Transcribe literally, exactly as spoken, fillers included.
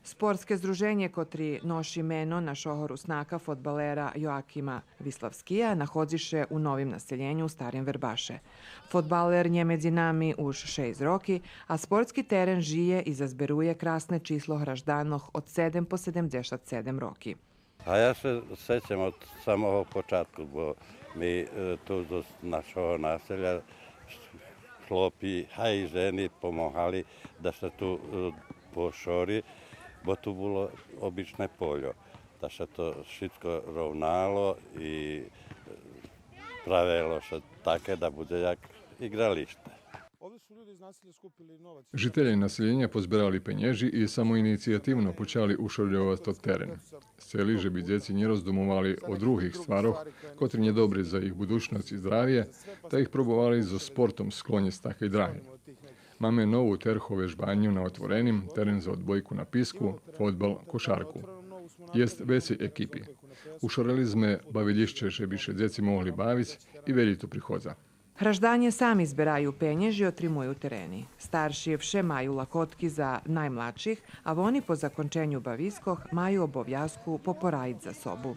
Спортске здруженє котри ноши мено нашого Руснака фодбалера Йоакима Виславския находзи ше у новим населєню у Старим Вербаше. Фодбалер нє медзи нами уж шейсц роки, а спортски терен жиє и зазберує красне число гражданох од седем по седемдзешат седем роки. A ja se sećam od samog počatka, bo mi e, tu do našeho naselja hlopi, a i ženi pomogali da se tu e, pošori, bo tu bilo obične poljo, da se to šitko rovnalo i e, pravelo se take da bude jak igralište. Жителє населєня позберали пенєжи и самоинициятивно почали ушорельовац тот терен. Сцели же би дзеци нє роздумовали о других стварох, котри нє добри за їх будучносц и здравє, та их пробовали зоз спортом склонєц такей драги. Маме нову терху вежбаню на отвореним, терен за одбойку на писку, фодбал, кошарку. Єст вецей екипи. Ушорели зме бавилїще же би ше дзеци могли бавиц и велї ту приходза. Гражданє сами збераю пенєжи и отримую терени. Старши вше маю лакотки за наймладших, а вони по законченю бавискох маю обовязку попораїц за собу.